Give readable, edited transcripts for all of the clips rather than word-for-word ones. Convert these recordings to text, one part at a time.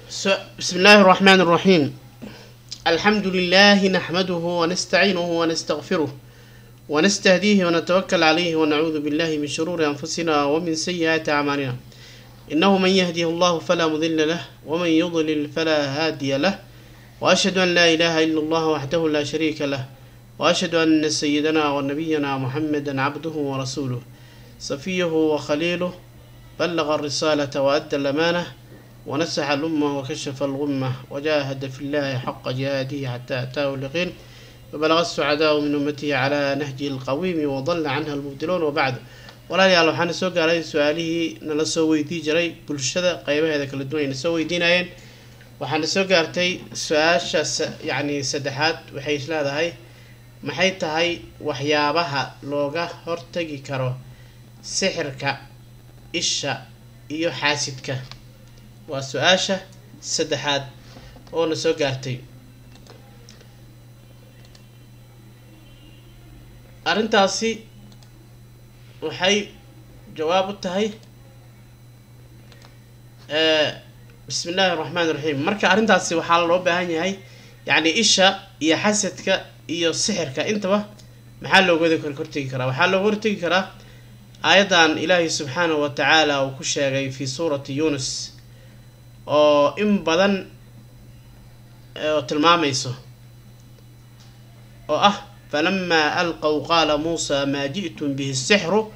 بسم الله الرحمن الرحيم. الحمد لله نحمده ونستعينه ونستغفره ونستهديه ونتوكل عليه ونعوذ بالله من شرور أنفسنا ومن سيئات أعمالنا. إنه من يهده الله فلا مضل له ومن يضلل فلا هادي له، وأشهد أن لا إله إلا الله وحده لا شريك له، وأشهد أن سيدنا ونبينا محمدا عبده ورسوله صفيه وخليله، بلغ الرسالة وأدى الأمانة ونصح الأمة وكشف الغمة وجاهد في الله حق جهاده حتى أتاه اليقين، وبلغ السعداء من أمته على نهجه القويم وضل عنها المبدلون. وبعد، walaalayaal, waxaana soo gaaray su-aalihii nala soo weydii jiray bulshada qeybaheeda kala duwan ayna soo weydiinayeen. Waxaana soo gaartay su-aasha yacni saddexaad. Waxay isleedahay: maxay tahay waxyaabaha looga hortagi karo sixirka, isha iyo xaasidka? Waa su-aasha saddexaad oo na soo gaartay. Arrintaasi waxay jawaab u tahay bismi illaahi araxmaan iraxiim. Marka arrintaasi waxaa loo baahan yahay, yacni isha iyo xasadka iyo sixirka intaba maxaa looga hortegi karaa? Waxaa looga hortegi karaa aayaddan Ilaahay subxaanahu wa tacaala uu ku sheegay fi suurati Yunus, oo in badan oo tilmaamayso, oo ah: فلما ألقوا قال موسى ما جئتم به السحر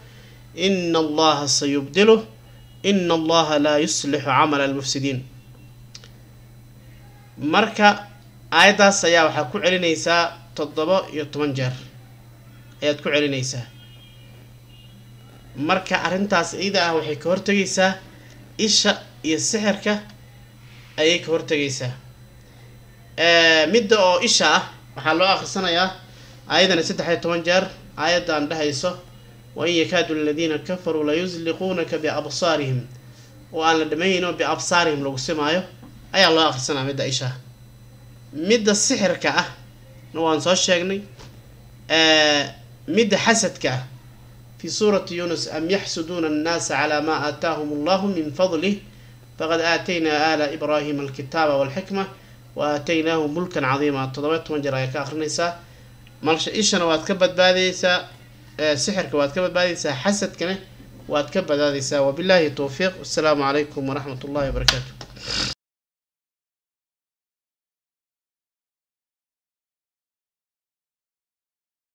إن الله سيبطله إن الله لا يصلح عمل المفسدين. Marka aayaddaas ayaa waxaa ku celinaysaa 17 jeer ayaad ku celinaysaa. Marka arrintaas iyada ah waxay ka hortegaysaa isha iyo sixirka ayay ka hortegaysaa. Midda oo isha ah waxaa loo akhrisanayaa aayadana 13 jeer, aayaddan dhahayso: وإن يكاد الذين كفروا ليزلقونك بأبصارهم, oo aan la dhamayno, بأبصارهم lagu simaayo ayaa loo akhrisanaya midda isha. Midda sixirka ah na waan soo sheegnay. Midda xasadka ah في سورة يونس: أم يحسدون الناس على ما آتاهم الله من فضله فقد آتينا آل إبراهيم الكتاب والحكمة وآتيناهم ملكا عظيما. 17 jeer ayaa ka akhrinaysaa. Malsha ishana waad ka badbaadaysaa, sixirka waad ka badbaadaysaa, xasadkana waad ka badbaadaysaa. Wabillahi towfiiq. Wasalaamu calaykum waraxmat ullahi wabarakaatu.